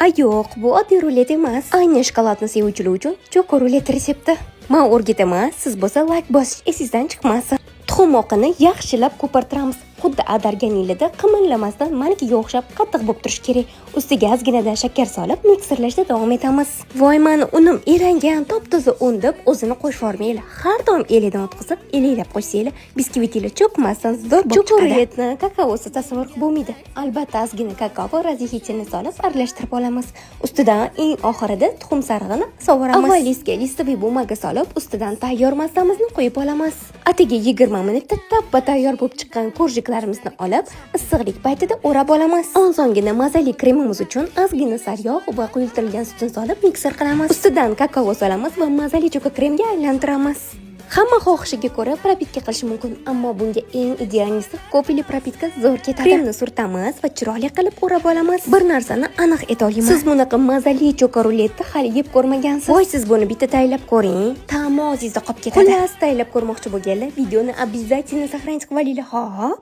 A yo'q, bu oddiy rulet emas. Aynan shokoladni sevuvchilar uchun choko rulet retsepti. Man o'rgataman, siz bo'lsa layk bosish esingizdan chiqmasin. Tuxum oqini yaxshilab ko'pirtiramiz. Xuddi ag'darganinglarda qimirlamasdan manikiga o'xshab qattiq bo'lib turishi kerak. Ustiga ozginadan shakar solib, mikserlashda davom etamiz. Voy, mani unim elangan, top-toza un deb o'zini qo'shib yubormanglar. Har doim elakdan o'tkazib, eleklab qo'ysanglar, biskvitinglar cho'kmasdan zo'r bo'lib chiqadi. Ruletni kakaosiz tasavvur qilib bo'lmaydi. Albatta, ozgina kakao разрыхлитель ni solib aralashtirib olamiz. Ustidan eng oxirida tuxum sarig'ini sovuramiz. Avval listga листовый бумага solib, ustidan tayyor massamizni qo'yib olamiz. Atigi 20 minutda tappa tayyor bo'lib chiqqan коржик larimizni olib, issiqlik paytida o'rab olamiz. Osongina mazali kremimiz uchun ozgina saryog' va quyultirilgan sutni solib mikser qilamiz. Ustidan kakao solamiz va mazali choko kremga aylantiramiz. Hamma xohishiga ko'ra пропитка qilishi mumkin, ammo bunga eng идеальный si kofeli пропитка zo'r ketadi. Kremni surtamiz va chiroyli qilib o'rab olamiz. Bir narsani aniq ayta olaman. Siz bunaqa mazali choko ruletni hali yeb ko'rmagansiz. Voy, siz buni bitta tayyorlab ko'ring, ta'mi og'zingizda qolib ketadi. Xullas, tayyorlab ko'rmoqchi bo'lganlar videoni обязательно сохранить qilib olinglar. Xo'p.